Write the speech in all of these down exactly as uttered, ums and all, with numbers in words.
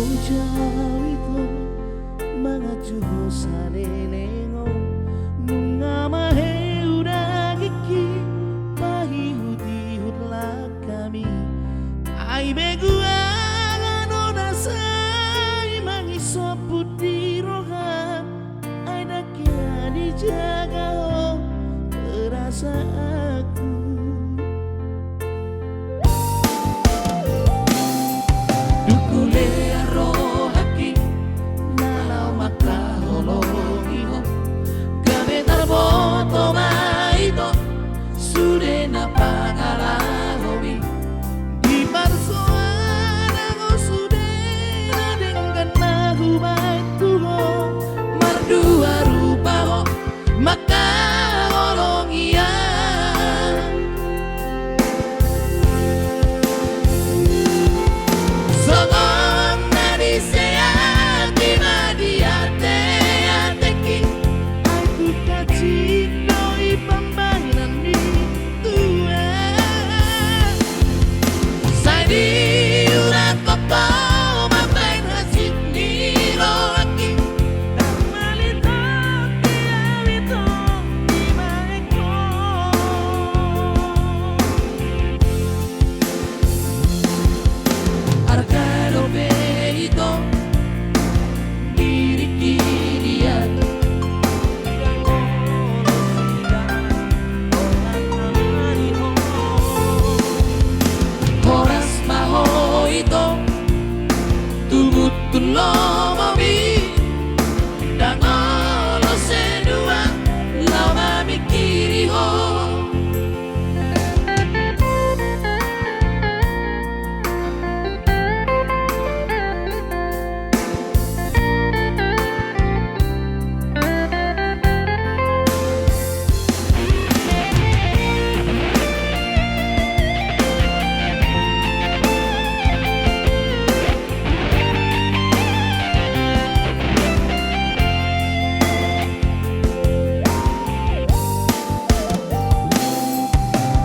Ujau ito manganju ho saleleng on, nunga maheu dagingki paihutihut langkami. Ai begu angan ho na sai mangisomput di roham, ai ndang hea dijaga ho perasaanku. Dung hulean rohangki na laho mangkaholongi ho, gabe tarboto ma ito sude na pangalahomi. Diparsoadahon ho sude na denggan na hubaen tu ho, mardua rupa ho mangkaholongi au. Songon na diseat i ma di ateatengki, ai tung hansit do i pambahenanmi tu au. Sai diulakhon ho mambahen hansit ni rohangki, tarmaliton di hami tong dibaen ho. Arga dope ito diringki di an. Horas ma ho ito tumundalhon lomomi, ndang olo senuan laho mamingkiri ho.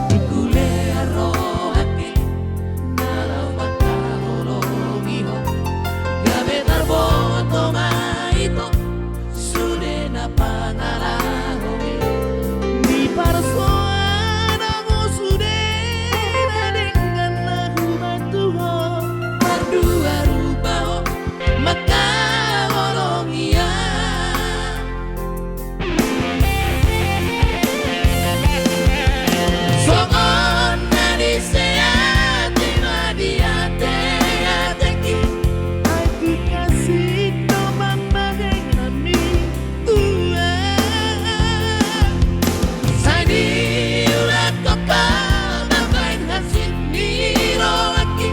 Dung hulean rohangki na laho mangkaholongi ho, gabe tarboto ma ito sude na pangalahomi. Diparsoadahon ho sude na denggan na hubaen tu ho, mardua rupa ho mangkaholongi au. Songon na diseat i ma di ateatengki, ai tung hansit do pambahenanmi tu au. Sai diulakhon ho mambahen hansit ni rohangki,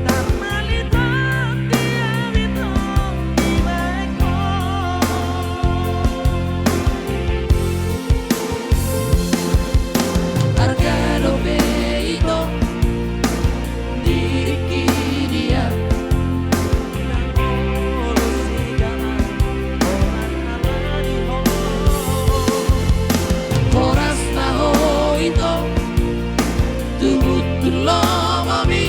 tarmaliton di hami tong dibaen ho. Arga dope ito diringki di an. Horas ma ho ito tumundalhon lomomi,